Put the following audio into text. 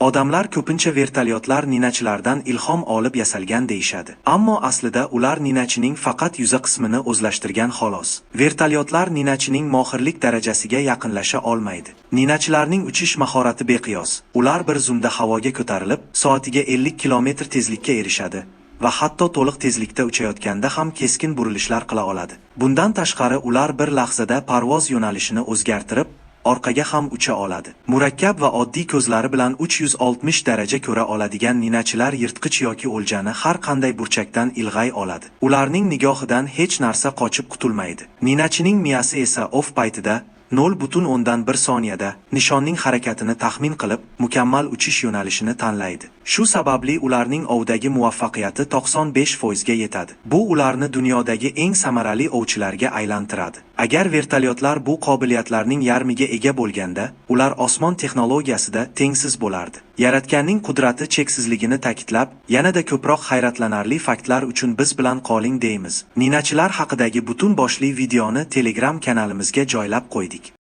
Odamlar ko'pincha vertolyotlar ninachilardan ilhom olib yasalgan deyishadi. Ammo aslida ular ninachining faqat yuza qismini o'zlashtirgan xolos. Vertolyotlar ninachining mohirlik darajasiga yaqinlasha olmaydi. Ninachilarning uchish mahorati beqiyos. Ular bir zumda havoga ko'tarilib, soatiga 50 kilometr tezlikka erishadi va hatto to'liq tezlikda uchayotganda ham keskin burilishlar qila oladi. Bundan tashqari, ular bir lahzada parvoz yo'nalishini o'zgartirib, orqaga ham ucha oladi. Murakkab va oddiy ko'zlari bilan 360 daraja ko'ra oladigan ninachilar yirtqich yoki o'ljani har qanday burchakdan ilg'ay oladi. Ularning nigohidan hech narsa qochib qutulmaydi. Ninachining miyasi esa ov paytida 0,1 soniyada nishonning harakatini taxmin qilib, mukammal uchish yo'nalishini tanlaydi. Shu sababli ularning ovdagi muvaffaqiyati 95% ga yetadi. Bu ularni dunyodagi eng samarali ovchilarga aylantiradi. Agar vertolyotlar bu qobiliyatlarning yarmiga ega bo'lganda, ular osmon texnologiyasida tengsiz bo'lardi. Yaratganning qudrati cheksizligini ta'kidlab, yanada ko'proq hayratlanarli faktlar uchun biz bilan qoling deymiz. Ninachilar haqidagi butun boshli videoni Telegram kanalimizga joylab qo'ydik.